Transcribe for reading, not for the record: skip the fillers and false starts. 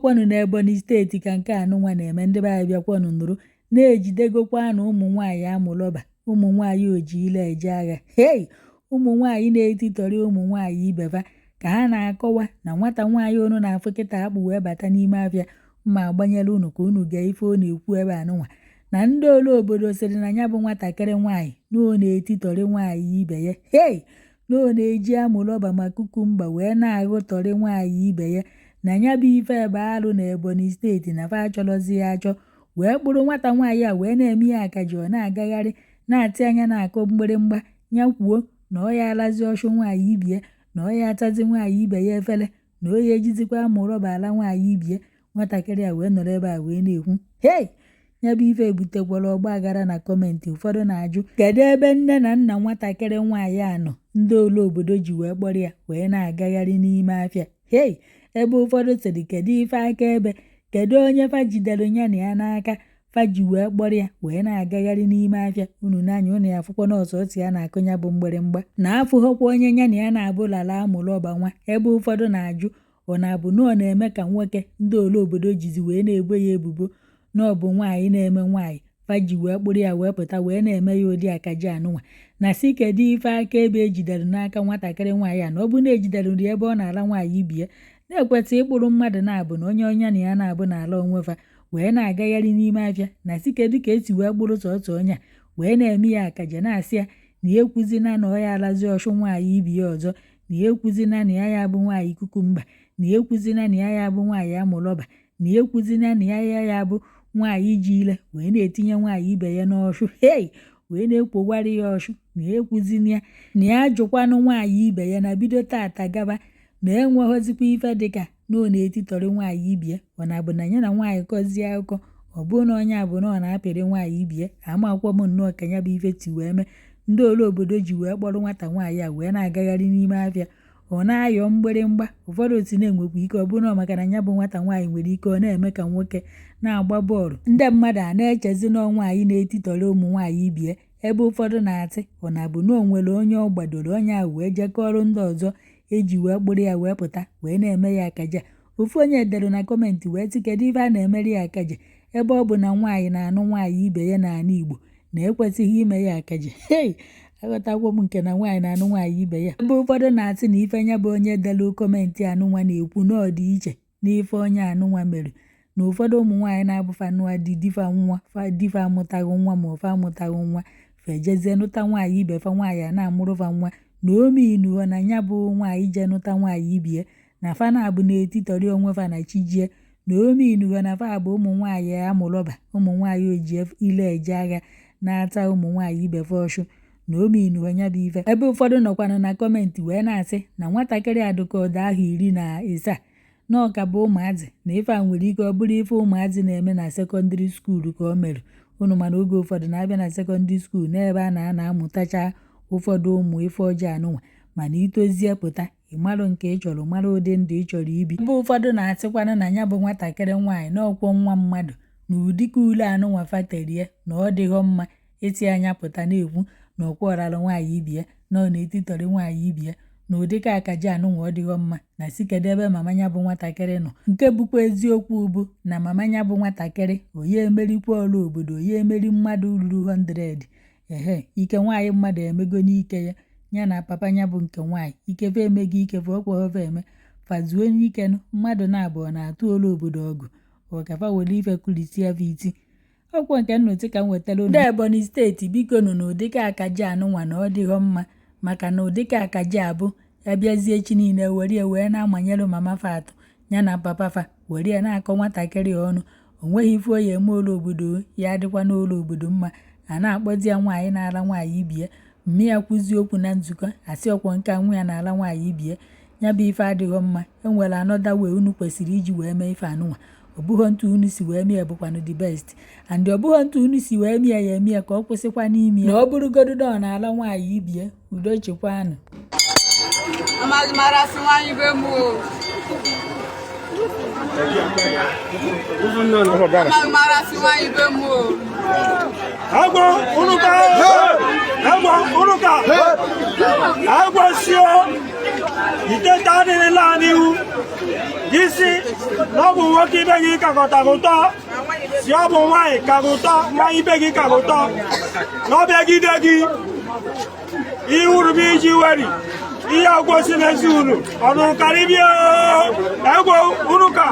Ọkwanụ n'Ebonyi Steeti ka nke anụnwa na-eme. Ndị be anyị, bịakwanụ nụrụ na-ejidegokwanụ ụmụ nwaanyị amụlọba, ụmụ nwaanyị oji ile eje agha. Hei, ụmụ nwaanyị na-etitọrị ụmụ nwaanyị ibe fa ka ha na-akọwa na nwata nwaanyị unu na-afụ kịta akpụ wee bata n'ime afịa mma agbanyere unu ka unu gee ife ọ na-ekwu ebe anụnwa, na ndị olu obodo sịrị na ya bụ nwatakịrị nwaanyị na ọ na-etitọrị nwaanyị ibe ya. Hei, na ọ na-eji amụlọba ma cucumber wee na-aghụtọrị nwaanyị ibe ya, na ya bụ ife ebe alụ na Ebonyi Steeti, na fa achọrọzi ya achọ, wee kpụrụ nwata nwaanyị a wee na-eme ya akaji. Ọ na-agagharị na-atị anya na-akụ mgbịrịmgba ya kwuo na ọ ya alazi ọchụ nwaanyị ibie, na ọ ya atazi nwaanyị ibe ya efere, na o ya ejizikwa amụrọba ala nwaanyị ibie. Nwatakịrị a wee nọrọ ebe a wee na-ekwu, hei, ya bụ ife ebutekwara ọgba aghara na comment. Ụfọdụ na-ajụ kedu ebe nne na nna nwatakịrị nwaanyị a nọ ndị olu obodo ji wee kpọrọ ya wee na-agagharị n'ime afịa. Hei, ebe ụfọdụ sịrị kedu ife akaebe, kedu onye fa jidere ya na ya n'aka fa ji wee kpọrọ ya wee na-agagharị n'ime afịa. Unu n'anya unu ya afụkwa nọọsụ ọsị ya na-akụ ya bụ mgbịrịmgba na afụghọkwa onye ya na ya na-abụ lala amụlọba nwa. Ebe ụfọdụ na-ajụ ọ na-abụ na ọ na-eme ka nwoke ndị olu obodo jizi wee na-ebo ya ebubo na ọ bụ nwaanyị na-eme nwaanyị fa ji wee kpụrụ ya wee pụta wee na-eme ya ụdị akaja anụnwa, na si kedu ife akaebe ejidere n'aka nwatakịrị nwaanyị a, na ọ bụ na ejidere nri ebe ọ na-ala nwaanyị ibie, na-ekwesị ịkpụrụ mmadụ na-abụ na onye onye na ya na-abụ n'ala onwe fa wee na-agagharị n'ime afịa, na si kedu ka esi wee kpụrụ sọsọ onye a wee na-eme ya akaja, na-asị ya na ya ekwuzina na ọ ya alazi ọchụ nwaanyị ibi ya ọzọ, na ya ekwuzina na ya ya bụ nwaanyị cucumber, na ya ekwuzina na ya ya bụ nwaanyị amụlọba, na ya ekwuzina na ya ya ya bụ nwaanyị ji ile wee na-etinye nwaanyị ibe ya n'ọchụ, hei, wee na-ekwogwarị ya ọchụ, na ya ekwuzina ya na ya ajụkwanụ nwaanyị ibe ya, na bido tata gaba na enweghọzikwa ife dịka na ọ na-etitọrị nwaanyị ibie. Ọ na-abụ na ya na nwaanyị kọzie akụkọ, ọ bụrụ na onye abụ na ọ na-apịrị nwaanyị ibie. Amakwa m nnọọ ka ya bụ ife ti wee mee ndị olu obodo ji wee kpọrọ nwata nwaanyị a wee na-agagharị n'ime afịa, ọ na-ayọ mgbịrịmgba. Ụfọdụ si na-enwekwa ike ọ bụrụ na maka na ya bụ nwata nwaanyị nwere ike ọ na-eme ka nwoke na-agba bọọlụ, ndị mmadụ a na-echezi na nwaanyị na-etitọrị ụmụ nwaanyị ibie. Ebe ụfọdụ na-atị ọ na-abụ na o nwere onye ọ gbadoro onye ahụ wee jekọrọ ndị ọzọ eji wee kpụrụ ya wee pụta wee na-eme ya akaja. Ofu onye dere na comment wee sị kedu ife a na-emere ya akaja, ebe ọ bụ na nwaanyị na-anụ nwaanyị ibe ya n'ala Igbo, na ekwesịghị ime ya akaja. Hei, aghọtakwo m nke na nwaanyị na-anụ nwaanyị ibe ya. Ebe ụfọdụ na-asị na ife ya bụ onye delu comment anụnwa na-ekwu na ọ dị iche n'ife onye anụnwa mere, na ụfọdụ ụmụ nwaanyị na-abụfa nụa di difa nwa fa difa amụtaghị nwa ma ọfa amụtaghị nwa, fejezie nụta nwaanyị ibe fa, nwaanyị a na-amụrụ fa nwa, na ominuo na ya bụ nwaanyị je nụta nwaanyị ibie na fa na-abụ na-etitọrị onwe fa na chijie, na ominuo na fa bụ ụmụ nwaanyị amụlọba, ụmụ nwaanyị oji ile eje agha na-ata ụmụ nwaanyị ibe fa ọchụ, na ominuo ya bụ ife. Ebe ụfọdụ nọkwanụ na comment wee na-asị na nwatakịrị adụka ọdọ ahụ 17 na ọka bụ ụmụazị, na ife a nwere ike ọ bụrụ ife ụmụazị na-eme na secondary school ka o mere unu. Mana oge ụfọdụ na-abịa na secondary school n'ebe a na-ana amụtacha ụfọdụ ụmụ ife ọjọọ anụnwa, mana itozie pụta ịmarụ nke ị chọrọ, mara ụdị ndụ ị chọrọ ibi. Ebe ụfọdụ na-asịkwanụ na ya bụ nwatakịrị nwaanyị na ọkwọ nwa mmadụ, na ụdịka ule anụnwa faterie na ọ dịghọ mma iti anya pụta na-ekwu na ọkwọ ọrara nwaanyị ibie, na ọ na-etitọrị nwaanyị ibie, na ụdịka akaja anụnwa ọ dịghọ mma, na si kedu ebe mama ya bụ nwatakịrị nọ. Nke bụkwa eziokwu bụ na mama ya bụ nwatakịrị onye emerikwa ọrụ obodo, onye emeri mmadụ ruru 100. Ehe, ike nwaanyị mmadụ emego n'ike ya, ya na papa ya bụ nke nwaanyị ike fe emego ike fe ọkwa fe eme fazuo n'ikenụ mmadụ na-abụọ na-atụ olu obodo ọgụ ọkafa were ife kulisia fa iti ọkwọ nke nnụtị ka m wetara ndị Ebonyi Steeti. Biko nụ, na ụdịka akaja anụnwa na ọ dịghọ mma, maka na ụdịka akaja abụ ya bịazie echi niile were ya wee na-amanyere mama fa atụ ya na papa fa were ya na-akọ nwatakịrị ọnụ. O nweghị ife oyi eme olu obodo ya adịkwa n'olu obodo mma a na-akpọzi ya nwaanyị na-ala nwaanyị ibie. Mme ya kwuzie okwu na nzukọ, asị ọkwọ nke nwa ya na-ala nwaanyị ibie. Ya bụ ife adịghọ mma. Enwere another way unu kwesịrị iji wee mee ife anụnwa. Ọ bụghọ ntu unu si wee mee bụkwanụ the best, and ọ bụghọ ntu unu si wee mee ya eme ya ka ọ kwụsịkwa n'ime ya, na ọ bụrụgodu na ọ na-ala nwaanyị ibie. Udo chịkwanụ. Amaghị m arasị nwaanyị be m o. Amaghị m arasị nwaanyị be m o. Agwọ uruka! Agwọ uruka! Agwọ sio! Iteta adịrịla n'ihu gị si na ọ bụ nwoke ibe gị kakọtara ụtọ, si ọ bụ nwaanyị ka gị ụtọ, nwaanyị ibe gị ka gị ụtọ, na ọ bịagide gị ihe uru bụ iji weri ihe ọgwụ si n'ezi unu ọnụrụ karịbịa egwu unu ka.